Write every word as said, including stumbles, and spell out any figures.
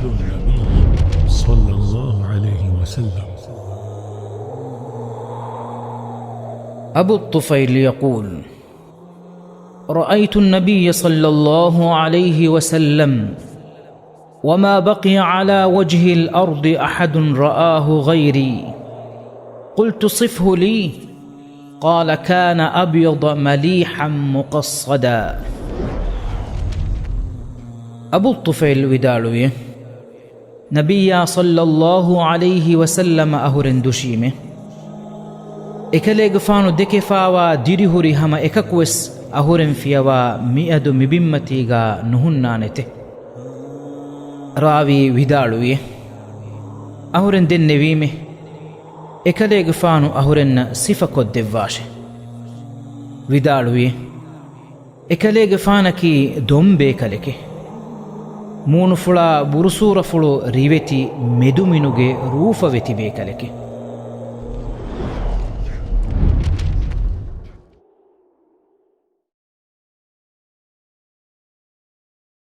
النبي صلى الله عليه وسلم. أبو الطفيل يقول: رأيت النبي صلى الله عليه وسلم وما بقي على وجه الأرض أحد رآه غيري. قلت: صفه لي. قال: كان أبيض مليحا مقصدا. އަބޫ ޠުފައިލް ވިދާޅުވި، ނަބިއްޔާ ޞައްލައްލާހު ޢަލައިހި ވަސައްލަމަ އަހުރެން ދުށީމެ. އެކަލޭގެފާނު ދެކެފާވާ ދިރިހުރި ހަމަ އެކަކުވެސް އަހުރެން ފިޔަވާ މިއަދު މިބިންމަތީގާ ނުހުންނާނެތެ. ރާވީ ވިދާޅުވި، އަހުރެން ދެންނެވީމެ، އެކަލޭގެފާނު އަހުރެންނަށް ސިފަކޮށްދެއްވާށެ. ވިދާޅުވި، އެކަލޭގެފާނަކީ ދޮންބޭކަލެކެ. މޫނުފުޅާ ބުރުސޫރަފުޅު ރިވެތި މެދުމިނުގެ ރޫފަ ވެތި ބޭކަލެކެ.